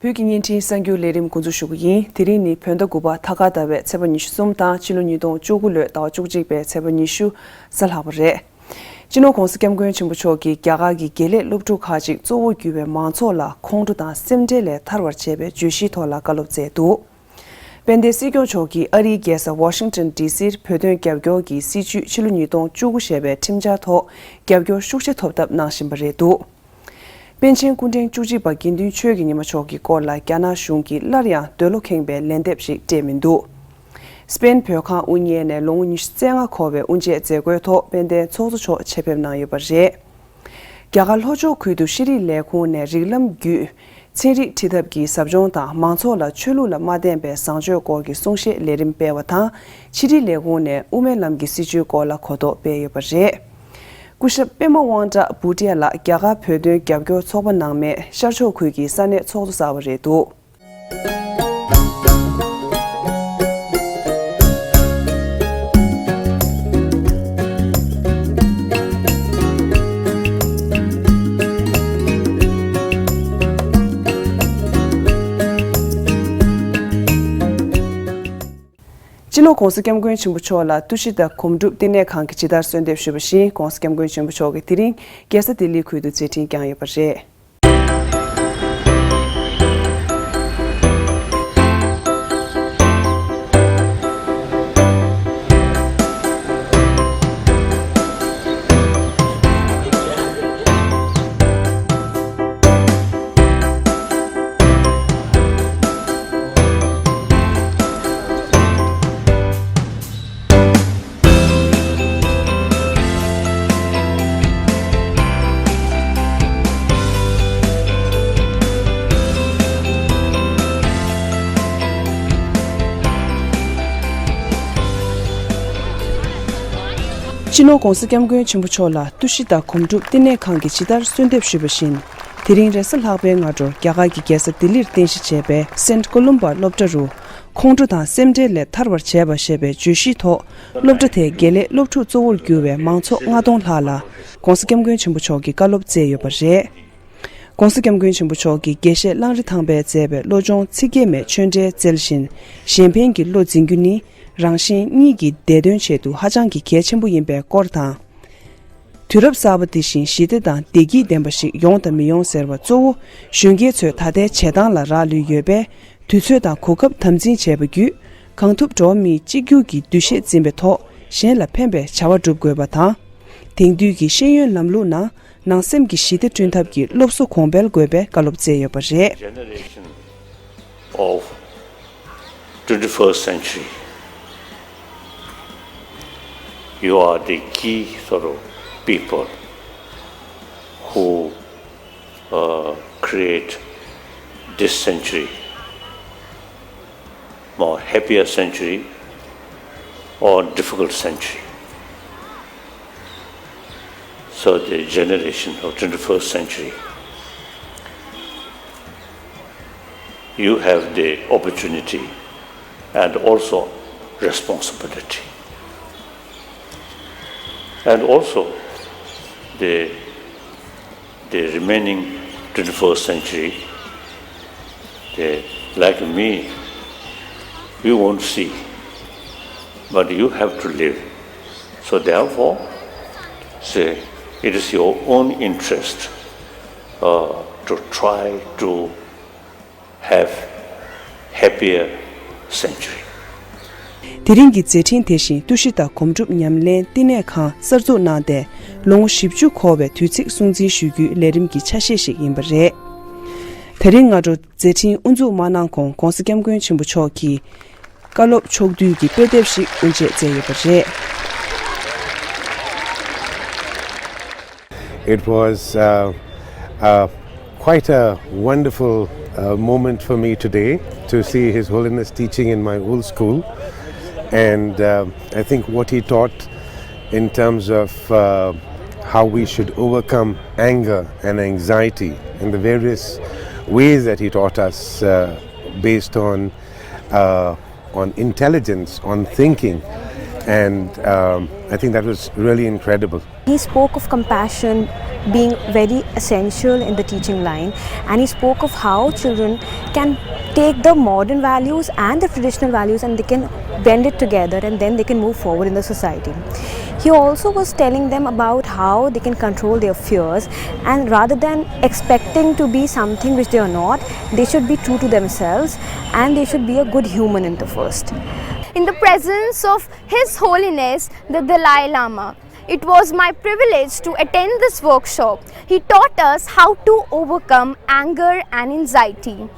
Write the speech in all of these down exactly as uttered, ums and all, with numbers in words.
བོད་ཀྱི་བརྙན་འཕྲིན་གསར་འགྱུར་ལས་རིམ་འགོ་འཛུགས་ཞུ་གི་ཡིན། དེ་རིང་ནི་བོད་ཟླ་དགུ་པ་ཐ་སྐར་ཟླ་བའི་ཚེས་པ་ཉི་ཤུ་གསུམ་དང་ཕྱི་ལོ་ཉིས་སྟོང་བཅུ་དགུ་ལོའི་ཟླ་བ་བཅུ་གཅིག་པའི་ཚེས་པ་ཉི་ཤུ་གཟའ་ལྷག་པ་རེད། སྤྱི་ནོར་༸གོང་ས་༸སྐྱབས་མགོན་ཆེན་པོ་མཆོག་གིས་རྒྱ་གར་གྱི་དགེ་ལས་སློབ་ཕྲུག་ཁག་ཅིག་གཙོ་བོར་གྱུར་པའི་མང་ཚོགས་ལ་ཁོང་ཁྲོ་དང་སེམས་ཁྲལ་ལས་ཐར་བར་བྱས་པའི་བརྗོད་གཞིའི་ཐོག་ལ་བཀའ་སློབ་སྩལ་འདུག་དཔལ་ལྡན་སྲིད་སྐྱོང་མཆོག་གིས་ཨ་རིའི་རྒྱལ་ས་ཝ་ཤིང་ཊོན་ཌི་སིར་བོད་དོན་རྒྱབ་སྐྱོར་གྱི་སྲིད་བྱུས་ཕྱི་ལོ་ཉིས་སྟོང་བཅུ་དགུ་ཞེས་པའི་ཁྲིམས་འཆར་ཐོག་རྒྱབ་སྐྱོར་ཤུགས་ཆེ་ཐོབ་ཐབས་གནང་བཞིན་པ་རེད་འདུག་པཎ་ཆེན་སྐུ་ཕྲེང་བཅུ་གཅིག་པ་དགེ་འདུན་ཆོས་ཀྱི་ཉི་མ་མཆོག་གི་སྐོར་ལ་རྒྱ་ནག་གཞུང་གིས་སླར་ཡང་འདོད་བློ་ཁེངས་པའི་ལན་འདེབས་ཤིག་སྤྲད་མི་འདུག་སྤེན་བོད་ཁང་དབུ་བརྙེས་ནས་ལོ་ངོ་ཉི་ཤུ་རྩ་ལྔ་འཁོར་བའི་དབུ་འབྱེད་མཛད་སྒོའི་ཐོག་དཔལ་ལྡན་ཚོགས་གཙོ་མཆོག་ཆེད་ཕེབས་གནང་ཡོད་པ་རེད། རྒྱ་གར་ལྷོ་ཕྱོགས་ཁུལ་དུ་ཤེས་རིག་ལས་ཁུངས་ནས་རིགས་ལམ་བརྒྱུད་ཚན་རིག་ཁྲིད་ཐབས་ཀྱི་ཟབ་སྦྱོང་དང་མང་ཚོགས་ལ་ཆོས་ལུགས་ལ་མ་བརྟེན་པའི་བཟང་སྤྱོད་སྐོར་གྱི་གསུང་བཤད་ལས་རིམ་སྤེལ་བ་དང་། ཕྱི་དྲིལ་ལས་ཁུངས་ནས་དབུ་མའི་ལམ་གྱི་སྲིད་བྱུས་སྐོར་ལ་གོ་རྟོགས་སྤེལ་ཡོད་པ་རེད། སྐུ་ཞབས་པད་མ་དབང་གྲགས་བྷུ་ཏི་ཡ་ལགས་རྒྱ་གར་བོད་དོན་རྒྱབ་སྐྱོར་ཚོགས་པ་ནང་མའི་ཤར་ཕྱོགས་ཁུལ་གྱི་ས་གནས་ཚོགས་གཙོ་གསར་པ་རེད་འདུག་སྤྱི་ནོར་༸གོང་ས་༸སྐྱབས་མགོན་ཆེན་པོ་མཆོག་ལ་བསྟུད་ཞི་དང་གོམ་བགྲོད་བསྟི་གནས་ཁང་གིས་ཇི་ལྟར་གསོལ་འདེབས་ཞུས་པ་བཞིན། ༸གོང་ས་༸སྐྱབས་མགོན་ཆེན་པོ་མཆོག་གིས་དེ་རིང་རྒྱལ་ས་ལྡི་ལི་ཁུལ་དུ་མཛད་འཕྲིན་བསྐྱངས་ཡོད་པ་རེད། སྤྱི་ནོར་༸གོང་ས་༸སྐྱབས་མགོན་ཆེན་པོ་མཆོག་ལ་བསྟུད་ཞི་དང་གོམ་བགྲོད་བསྟི་གནས་ཁང་གིས་ཇི་ལྟར་གསོལ་འདེབས་ཞུས་པ་བཞིན། དེ་རིང་རེས་གཟའ་ལྷག་པའི་སྔ་དྲོ་རྒྱ་གར་གྱི་རྒྱལ་ས་ལྡི་ལིར་རྟེན་གཞི་བྱས་པའི་སེན་ཀོ་ལུམ་པ་སློབ་གྲྭ་རུ། ཁོང་ཁྲོ་དང་སེམས་ཁྲལ་ལས་ཐར་བར་བྱས་པ་ཞེས་པའི་བརྗོད་གཞིའི་ཐོག་སློབ་གྲྭ་དེའི་དགེ་ལས་སློབ་ཕྲུག་གཙོ་བོར་གྱུར་བའི་མང་ཚོགས་ལྔ་སྟོང་ལྷག་ལ་༸གོང་ས་༸སྐྱབས་མགོན་ཆེན་པོ་མཆོག་གིས་བཀའ་སློབ་སྩལ་ཡོད་པ་རེད། ༸གོང་ས་༸སྐྱབས་མགོན་ཆེན་པོ་མཆོག་གིས་དགེ་བཤེས་གླང་རི་ཐང་པས་མཛད་པའི་བློ་སྦྱོང་ཚིག་བརྒྱད་མའི་ཆོས་འབྲེལ་སྩལ་བཞིན། གཞན་ཕན་གྱི་བློ་འཛིན་རྒྱུ་ནི་རང་གཞན་གཉིས་ཀྱི་བདེ་དོན་ཆེད་དུ་ཧ་ཅང་གི་གལ་ཆེན་པོ་ཡིན་པའི་སྐོར་དང་། དུས་རབས་གསར་པ་འདི་བཞིན་ཞི་བདེ་དང་བདེ་སྐྱིད་ལྡན་པ་ཞིག་ཡོང་དང་མི་ཡོང་ཟེར་བ་གཙོ་བོ་གཞོན་སྐྱེས་ཚོས་ད་ལྟའི་བྱེད་སྟངས་ལ་རག་ལུས་ཡོད་པས། དུས་ཚོད་དང་གོ་སྐབས་དམ་འཛིན་བྱས་པ་བརྒྱུད། གང་ཐུབ་འགྲོ་བ་མིའི་གཅིག་གྱུར་གྱི་འདུ་ཤེས་འཛིན་པའི་ཐོག་གཞན་ལ་ཕན་པའི་བྱ་བ་སྒྲུབ་དགོས་པ་དང་། དེང་དུས་ཀྱི་ཤེས་ཡོན་ལམ་ལུགས་ནང་ནང་སེམས་ཀྱི་ཞི་བདེ་བསྐྲུན་ཐབས་ཀྱི་སློབ་གསོ་གོང་འཕེལ་དགོས་པའི་བཀའ་སློབ་སྩལ་ཡོད་པ་རེད། Generation of twenty-first century. You are the key sort of people who uh, create this century more happier century or difficult century. So the generation of twenty-first century, you have the opportunity and also responsibility. And also the the remaining twenty-first century, they, like me, we won't see, but you have to live. So therefore, say, it is your own interest uh, to try to have happier century. དེ་རིང་གི་མཛད་འཕྲིན་དེ་བཞིན་བསྟུད་ཞི་དང་གོམ་སྒྲུབ་ཉམས་ལེན་བསྟི་གནས་ཁང་གསར་འཛུགས་གནང་སྟེ་ལོ་ངོ་བཞི་བཅུ་འཁོར་བའི་དུས་ཚིགས་སྲུང་བརྩི་ཞུ་རྒྱུའི་ལས་རིམ་གྱི་ཆ་ཤས་ཤིག་ཡིན་པ་རེད། དེ་རིང་སྔ་དྲོ་མཛད་འཕྲིན་དབུ་འཛུགས་མ་གནང་གོང་༸གོང་ས་༸སྐྱབས་མགོན་ཆེན་པོ་མཆོག་གིས་བཀའ་སློབ་ཕྱོགས་བསྡུས་ཀྱི་དཔེ་དེབ་ཞིག་དབུ་འབྱེད་མཛད་ཡོད་པ་རེད། It was uh, uh, quite a wonderful uh, moment for me today to see His Holiness teaching in my old school. And uh, I think what he taught in terms of uh, how we should overcome anger and anxiety and the various ways that he taught us uh, based on uh, on intelligence, on thinking, And um, I think that was really incredible. He spoke of compassion being very essential in the teaching line, and he spoke of how children can take the modern values and the traditional values and they can blend it together, and then they can move forward in the society. He also was telling them about how they can control their fears, and rather than expecting to be something which they are not, they should be true to themselves and they should be a good human in the first. In the presence of His Holiness the Dalai Lama, it was my privilege to attend this workshop. He taught us how to overcome anger and anxiety.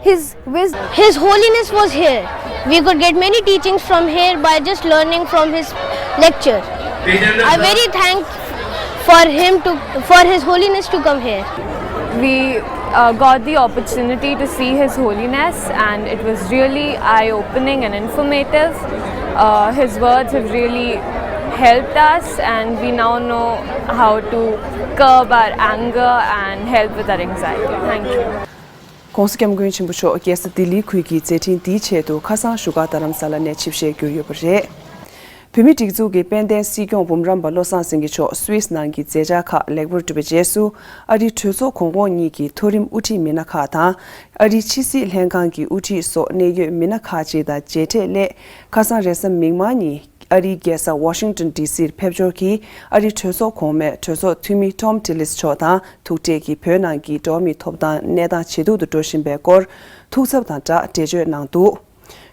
His wisdom. His Holiness was here. We could get many teachings from here by just learning from his lecture. I very thank for him to for His Holiness to come here. We uh, got the opportunity to see His Holiness, and it was really eye opening and informative. Uh, his words have really helped us, and we now know how to curb our anger and help with our anxiety. Thank you. ྋགོང་ས་ྋསྐྱབས་མགོན་ཆེན་པོ་མཆོག་རྒྱལ་ས་ལྡི་ལིའི་ཁུལ་གྱི་མཛད་འཕྲིན་འདིའི་ཆེད་དུ་ཁ་སང་བཞུགས་སྒར་རྡ་རམ་ས་ལ་ནས་ཆིབས་ཞལ་བསྒྱུར་ཡོད་པ་རེད། བོད་མིའི་སྒྲིག་འཛུགས་ཀྱི་དཔལ་ལྡན་སྲིད་སྐྱོང་འབུམ་རམས་པ་བློ་བཟང་སེང་གེ་མཆོག་སུད་སི་ནང་གི་མཛད་འཆར་ཁག་ལེགས་པར་གྲུབ་པའི་རྗེས་སུ། ཨ་རིའི་གྲོས་ཚོགས་གོང་འོག་གཉིས་ཀྱི་མཐོ་རིམ་དབུ་ཁྲིད་མི་སྣ་ཁག་དང་། ཨ་རིའི་ཕྱི་སྲིད་ལྷན་ཁང་གི་དབུ་ཁྲིད་སོགས་གནད་ཡོད་མི་སྣ་ཁག་ཅིག་དང་མཇལ་འཕྲད་སླད། ཁ་སང་རེས་གཟའ་མིག་དམར་ཉིན་ཨ་རིའི་རྒྱལ་ས་ཝ་ཤིང་ཏོན་ཌི་སིར་ཕེབས་འབྱོར་གྱིས། ཨ་རིའི་གྲོས་ཚོགས་གོང་མའི་གྲོས་ཚོགས་འཐུས་མི་ཊོམ་ཊི་ལིས་མཆོག་དང་ཐུག་འཕྲད་ཀྱིས། བོད་ནང་གི་འགྲོ་བ་མིའི་ཐོབ་ཐང་གནས་སྟངས་ཇེ་སྡུག་ཏུ་འགྲོ་བཞིན་པའི་སྐོར་ཐུགས་འཚབ་དང་སྦྲགས་འགྲེལ་བརྗོད་གནང་འདུག་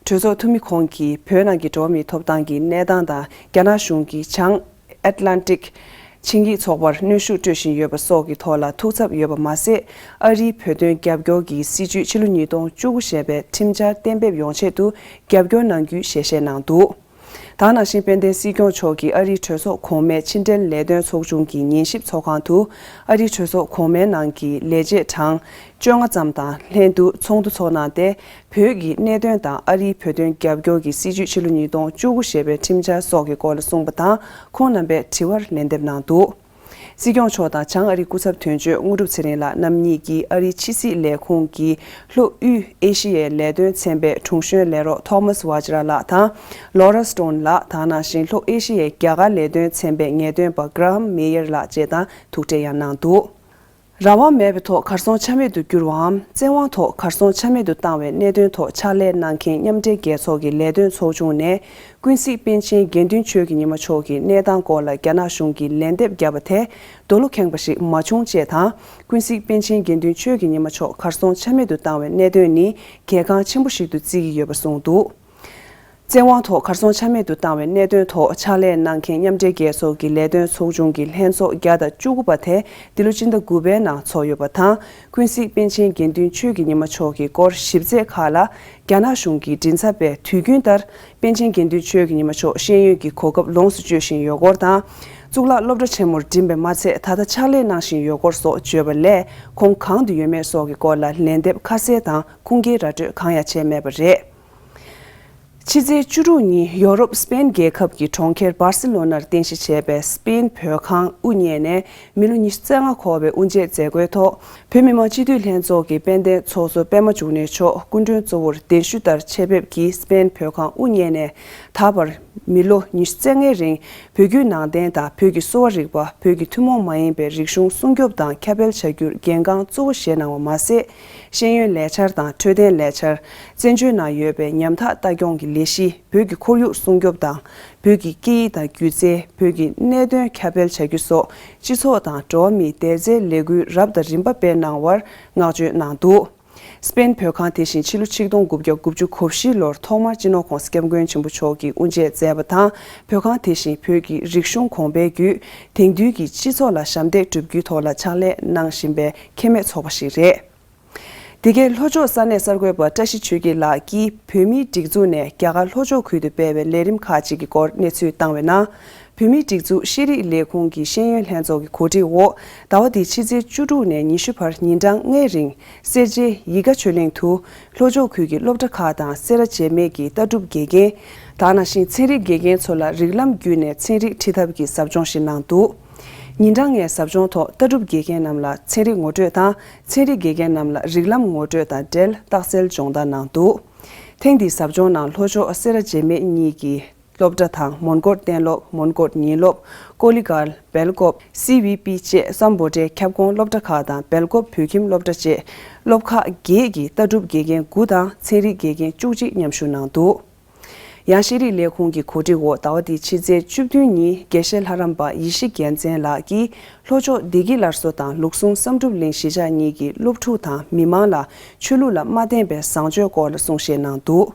གྲོས་ཚོགས་འཐུས་མི་ཁོང་གིས་བོད་ནང་གི་འགྲོ་བ་མིའི་ཐོབ་ཐང་གི་གནས་སྟངས་དང་། རྒྱ་ནག་གཞུང་གིས་བྱང་ཨེཊ་ལན་ཊིག་ཆིངས་ཡིག་ཚོགས་པར་གནོན་ཤུགས་སྤྲོད་བཞིན་ཡོད་པ་སོགས་ཀྱི་ཐོག་ལ་ཐུགས་འཚབ་ཡོད་པ་མ་ཟད། ཨ་རིའི་བོད་དོན་རྒྱབ་སྐྱོར་གྱི་སྲིད་བྱུས་ཕྱི་ལོ་ཉིས་སྟོང་བཅུ་དགུ་ཞེས་པའི་ཁྲིམས་འཆར་གཏན་འབེབས་ཡོང་ཆེད་དུ་རྒྱབ་སྐྱོར་གནང་རྒྱུའི་ཞལ་བཞེས་གནང་འདུག་དེ་ནང་བཞིན་དཔལ་ལྡན་སྲིད་སྐྱོང་མཆོག་གིས་ཨ་རིའི་གྲོས་ཚོགས་གོང་མའི་ཕྱི་འབྲེལ་ལས་དོན་ཚོགས་ཆུང་གི་ཉན་ཞིབ་ཚོགས་ཁང་དུ། ཨ་རིའི་གྲོས་ཚོགས་གོང་མའི་ནང་གི་ལས་བྱེད་གྲངས་བཅོ་ལྔ་ཙམ་དང་ལྷན་དུ་ཚོགས་འདུ་ཚོགས་གནང་སྟེ། བོད་ཀྱི་གནད་དོན་དང་ཨ་རིའི་བོད་དོན་རྒྱབ་སྐྱོར་གྱི་སྲིད་བྱུས་ཕྱི་ལོ་ཉིས་སྟོང་བཅུ་དགུ་ཞེས་པའི་ཁྲིམས་འཆར་སོགས་ཀྱི་སྐོར་ལ་གསུངས་པ་དང་། ཁོང་རྣམ་པས་དྲི་བར་ལན་འདེབས་གནང་འདུག་སྲིད་སྐྱོང་མཆོག་དང་བྱང་ཨ་རིའི་སྐུ་ཚབ་དོན་གཅོད་དངོས་གྲུབ་ཚེ་རིང་ལགས་རྣམ་གཉིས་ཀྱིས་ཨ་རིའི་ཕྱི་སྲིད་ལས་ཁུངས་ཀྱི་ལྷོ་དབུས་ཨེ་ཤི་ཡའི་ལས་དོན་ཚན་པའི་དྲུང་གཞོན་ལས་རོགས་ཐོ་མཱས་ཝ་ཇི་ར་ལགས་དང་། ལོ་ར་སྟོན་ལགས། དེ་ནང་བཞིན་ལྷོ་ཨེ་ཤི་ཡའི་རྒྱ་གར་ལས་དོན་ཚན་པའི་ངེས་སྟོན་པ་གྷ་ར་ཧམ་མེ་ཡར་ལགས་བཅས་དང་ཐུག་འཕྲད་ཡང་གནང་འདུག་རང་དབང་མེད་པའི་ཐོག་གར་སོང་ཆ་མེད་དུ་གྱུར་བའམ། བཙན་དབང་ཐོག་གར་སོང་ཆ་མེད་དུ་བཏང་བའི་གནད་དོན་ཐོག་ཕྱག་ལས་གནང་མཁན་མཉམ་འབྲེལ་རྒྱལ་ཚོགས་ཀྱི་ལས་དོན་ཚོགས་ཆུང་ནས། ཀུན་གཟིགས་པཎ་ཆེན་དགེ་འདུན་ཆོས་ཀྱི་ཉི་མ་མཆོག་གི་གནས་སྟངས་སྐོར་ལ་རྒྱ་ནག་གཞུང་གིས་ལན་འདེབས་བརྒྱབ་པ་དེ། འདོད་བློ་ཁེངས་པ་ཞིག་མ་བྱུང་ཅེས་དང་། ཀུན་གཟིགས་པཎ་ཆེན་དགེ་འདུན་ཆོས་ཀྱི་ཉི་མ་མཆོག་གར་སོང་ཆ་མེད་དུ་བཏང་བའི་གནད་དོན་ནི། གལ་འགངས་ཆེན་པོ་ཞིག་ཏུ་བརྩི་གི་ཡོད་པ་གསུངས་འདུག་བཙན་དབང་ཐོག་གར་སོང་ཆ་མེད་དུ་བཏང་བའི་གནད་དོན་ཐོག་ཕྱག་ལས་གནང་མཁན་མཉམ་འབྲེལ་རྒྱལ་ཚོགས་ཀྱི་ལས་དོན་ཚོགས་ཆུང་གི་ལྷན་ཚོགས་བརྒྱ་དང་བཅུ་དགུ་པ་དེ་འདི་ལོ་སྤྱི་ཟླ་དགུ་པའི་ནང་ཚོགས་ཡོད་པ་དང་། ཀུན་གཟིགས་པཎ་ཆེན་དགེ་འདུན་ཆོས་ཀྱི་ཉི་མ་མཆོག་གི་སྐོར་ཞིབ་རྩད་ཁག་ལ། རྒྱ་ནག་གཞུང་གི་མགྲིན་ཚབ་པས་དུས་རྒྱུན་ལྟར། པཎ་ཆེན་དགེ་འདུན་ཆོས་ཀྱི་ཉི་མ་མཆོག་ཤེས་ཡོན་གྱི་གོ་སྐབས་ལོངས་སུ་སྤྱོད་བཞིན་ཡོད་སྐོར་དང་། གཙུག་ལག་སློབ་གྲྭ་ཆེན་མོར་འགྲིམས་པས་མ་ཚད། ད་ལྟ་ཕྱག་ལས་གནང་བཞིན་ཡོད་སྐོར་སོགས་བརྗོད་པ་ལས། ཁོང་གང་དུ་ཡོད་མེད་སོགས་ཀྱི་སྐོར་ལ་ལན་འདེབས་ཁ་གསལ་དང་ཁུངས་སྐྱེལ་ར་སྤྲོད་གང་ཡང་བྱས་མེད་པ་རེད། ཕྱི་ཚེས་བཅུ་དྲུག་ཉིན་ཡོ་རོབ་སི་པེན་རྒྱལ་ཁབ་ཀྱི་གྲོང་ཁྱེར་སྦར་སི་ལོ་ནར་རྟེན་གཞི་བྱས་པའི་སི་པེན་བོད་ཁང་དབུ་བརྙེས་ནས་མི་ལོ་ཉི་ཤུ་རྩ་ལྔ་འཁོར་བའི་དབུ་འབྱེད་མཛད་སྒོའི་ཐོག་བོད་མི་མང་སྤྱི་འཐུས་ལྷན་ཚོགས་ཀྱི་དཔལ་ལྡན་ཚོགས་གཙོ་པད་མ་འབྱུང་གནས་མཆོག་སྐུ་མགྲོན་གཙོ་བོར་གདན་ཞུ་ལྟར་ཆེད་ཕེབས་ཀྱིས་སི་པེན་བོད་ཁང་དབུ་བརྙེས་ནས་ད་བར་མི་ལོ་ཉི་ཤུ་རྩ་ལྔའི་རིང་བོད་བརྒྱུད་ནང་བསྟན་དང་བོད་ཀྱི་གསོ་བ་རིག་པ། བོད་ཀྱི་ཐུན་མོང་མ་ཡིན་པའི་རིག་གཞུང་སྲུང་སྐྱོབ་དང་ཁྱབ་སྤེལ་བྱ་རྒྱུར་འགན་འཁང་གཙོ་བོ་བཞེས་གནང་བ་མ་ཟད། ཤེས་ཡོན་ལས་འཆར་དང་འཕྲོད་བསྟེན་ལས་འཆར། བཙན་བྱོལ་ནང་ཡོད་པའི་ཉམ་ཐག་ལྟ་སྐྱོང་གི་ལས་གཞི། བོད་ཀྱི་ཁོར་ཡུག་སྲུང་སྐྱོབ་དང་། བོད་ཀྱི་སྐད་ཡིག་དང་སྒྱུ་རྩལ། བོད་ཀྱི་གནད་དོན་ཁྱབ་སྤེལ་བྱ་རྒྱུ་སོགས་སྤྱི་ཚོགས་དང་འགྲོ་བ་མིའི་བདེ་རྩའི་ལས་འགུལ་རབ་དང་རིམ་པ་སྤེལ་གནང་བར་བསྔགས་བརྗོད་གནང་འདུག་སི་པེན་བོད་ཁང་དེ་བཞིན་ཕྱི་ལོ་ཆིག་སྟོང་དགུ་བརྒྱ་དགུ་བཅུ་གོ་བཞི་ལོར་ཐོག་མར་སྤྱི་ནོར་༧གོང་ས་༧སྐྱབས་མགོན་ཆེན་པོ་མཆོག་གིས་དབུ་འབྱེད་མཛད་པ་དང་། བོད་ཁང་དེ་བཞིན་བོད་ཀྱི་རིག་གཞུང་གོང་འཕེལ་བརྒྱུད། དེང་དུས་ཀྱི་སྤྱི་ཚོགས་ལ་ཞབས་འདེགས་སྒྲུབ་རྒྱུའི་ཐོག་ལ་ཕྱག་ལས་གནང་བཞིན་པའི་ཁེ་མེད་ཚོགས་པ་ཞིག་རེད། འདི་གའི་ལྷོ་ཕྱོགས་ས་གནས་གསར་འགོད་པ་བཀྲ་ཤིས་ཆོས་སྐྱིད་ལགས་ཀྱིས་བོད་མིའི་སྒྲིག་འཛུགས་ནས་རྒྱ་གར་ལྷོ་ཕྱོགས་ཁུལ་དུ་སྤེལ་བའི་ལས་རིམ་ཁག་ཅིག་གི་སྐོར་གནས་ཚུལ་བཏང་བའི་ནང་། བོད་མིའི་སྒྲིག་འཛུགས་ཤེས་རིག་ལས་ཁུངས་ཀྱི་ཤེས་ཡོན་ལྷན་ཚོགས་ཀྱི་གོ་སྒྲིག་འོག་ཟླ་བ་འདིའི་ཕྱི་ཚེས་བཅུ་དྲུག་ནས་ཉི་ཤུ་བར་ཉིན་གྲངས་ལྔའི་རིང་། སེར་བྱེས་ཡིད་དགའ་ཆོས་གླིང་དུ། ལྷོ་ཕྱོགས་ཁུལ་གྱི་སློབ་གྲྭ་ཁག་དང་སེ་ར་བྱེས་སྨད་ཀྱི་ལྟ་གྲུབ་དགེ་རྒན། དེ་ནང་བཞིན་ཚན་རིག་དགེ་རྒན་ཚོ་ལ་རིགས་ལམ་བརྒྱུད་ནས་ཚན་རིག་ཁྲིད་ཐབས་ཀྱི་ཟབ་སྦྱོང་ཞིག་གནང་འདུག་ཉིན་གྲངས་ལྔའི་ཟབ་སྦྱོང་ཐོག་ལྟ་གྲུབ་དགེ་རྒན་རྣམས་ལ་ཚན་རིག་ངོ་སྤྲོད་དང་། ཚན་རིག་དགེ་རྒན་རྣམས་ལ་རིགས་ལམ་ངོ་སྤྲོད་དང་འབྲེལ་རྟགས་གསལ་སྦྱོང་བརྡར་གནང་འདུག་ཐེངས་འདིའི་ཟབ་སྦྱོང་ནང་ལྷོ་ཕྱོགས་སེ་ར་བྱེས་སྨད་གཉིས་ཀྱི་ སློབ་གྲྭ་དང་མོན་གྷོར་གཏན་སློབ། མོན་གྷོར་ཉིན་སློབ། ཀོ་ལི་གྷལ། སྦེལ་ཀོབ། སི་ཝི་པི་བཅས་སམ་བྷོ་ཊའི་ཁྱབ་ཁོངས་སློབ་གྲྭ་ཁག་དང་སྦེལ་ཀོབ་བོད་ཁྱིམ་སློབ་གྲྭ་བཅས་སློབ་ཁག་བརྒྱད་ཀྱི་ལྟ་གྲུབ་དགེ་རྒན་དགུ་དང་ཚན་རིག་དགེ་རྒན་བཅུ་གཅིག་མཉམ་ཞུགས་གནང་འདུག། ཡང་ཤེས་རིག་ལས་ཁུངས་ཀྱི་གོ་སྒྲིག་འོག་ཟླ་བ་འདིའི་ཕྱི་ཚེས་བཅུ་བདུན་ཉིན་དགེ་བཤེས་ལྷ་རམས་པ་ཡེ་ཤེས་རྒྱལ་མཚན་ལགས་ཀྱིས་ལྷོ་ཕྱོགས་བདེ་སྐྱིད་སླར་གསོ་དང་ལུགས་ཟུང་བསམ་གྲུབ་གླིང་གཞིས་ཆགས་གཉིས་ཀྱི་སློབ་ཕྲུག་དང་མི་མང་ལ་ཆོས་ལུགས་ལ་མ་བརྟེན་པའི་བཟང་སྤྱོད་སྐོར་ལ་གསུང་བཤད་གནང་འདུག།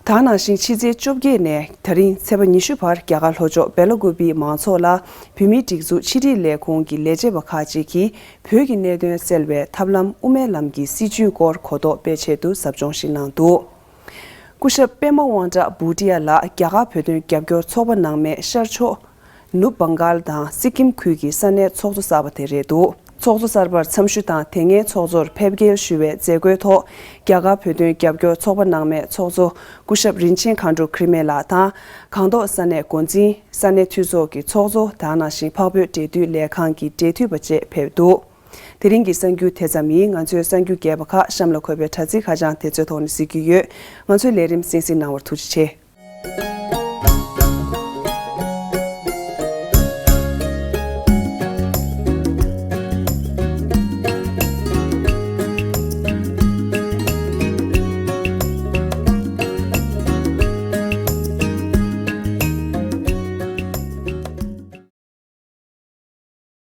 ད་ག་ནང་བཞིན་ཕྱི་ཚེས་བཅོ་བརྒྱད་ནས་ད་རིང་ཚེས་པ་ཉི་ཤུ་བར་རྒྱ་གར་ལྷོ་ཕྱོགས་སྦེ་ལ་ཀུ་པིའི་མང་ཚོགས་ལ་བོད་མིའི་སྒྲིག་འཛུགས་ཕྱི་དྲིལ་ལས་ཁུངས་ཀྱི་ལས་བྱེད་པ་ཁག་ཅིག་གིས་བོད་ཀྱི་གནད་དོན་སེལ་བའི་ཐབས་ལམ་དབུ་མའི་ལམ་གྱི་སྲིད་བྱུས་སྐོར་གོ་རྟོགས་སྤེལ་ཆེད་དུ་ཟབ་སྦྱོང་ཞིག་གནང་འདུག། སྐུ་ཞབས་པད་མ་དབང་གྲགས་བྷུ་ཏི་ཡ་ལགས་རྒྱ་གར་བོད་དོན་རྒྱབ་སྐྱོར་ཚོགས་པ་ནང་མའི་ཤར་ཕྱོགས་ནུབ་བང་གཱལ་དང་སི་ཀིམ་ཁུལ་གྱི་ས་གནས་ཚོགས་གཙོ་གསར་པ་དེ་རེད་འདུག། ཚོགས་གཙོ་གསར་པར་འཚམས་ཞུ་དང་དེ་སྔའི་ཚོགས་གཙོར་ཕེབས་སྐྱེལ་ཞུ་བའི་མཛད་སྒོའི་ཐོག་རྒྱ་གར་བོད་དོན་རྒྱབ་སྐྱོར་ཚོགས་པ་ནང་མའི་ཚོགས་གཙོ་སྐུ་ཞབས་རིན་ཆེན་མཁའ་འགྲོ་ཁྲི་མེད་ལགས་དང་། སྒང་ཏོག་ས་གནས་འགོ་འཛིན། ས་གནས་འཐུས་ཚོགས་ཀྱི་ཚོགས་གཙོ། ད་ག་ནང་བཞིན་འཕགས་བོད་འབྲེལ་མཐུད་ལས་ཁང་གི་འབྲེལ་མཐུད་པ་བཅས་ཕེབས་འདུག། དེ་རིང་གི་གསར་འགྱུར་དེ་ཙམ་ཡིན། ང་ཚོའི་གསར་འགྱུར་རྒྱས་པ་ཁག་གཤམ་ལ་འཁོད་པའི་དྲ་ཚིགས་ཁ་བྱང་དེ་ཚོའི་ཐོག་ནས་གཟིགས་རྒྱུ་ཡོད། ང་ཚོའི་ལས་རིམ་གསན་གཟིགས་གནང་བར་ཐུགས་རྗེ་ཆེ།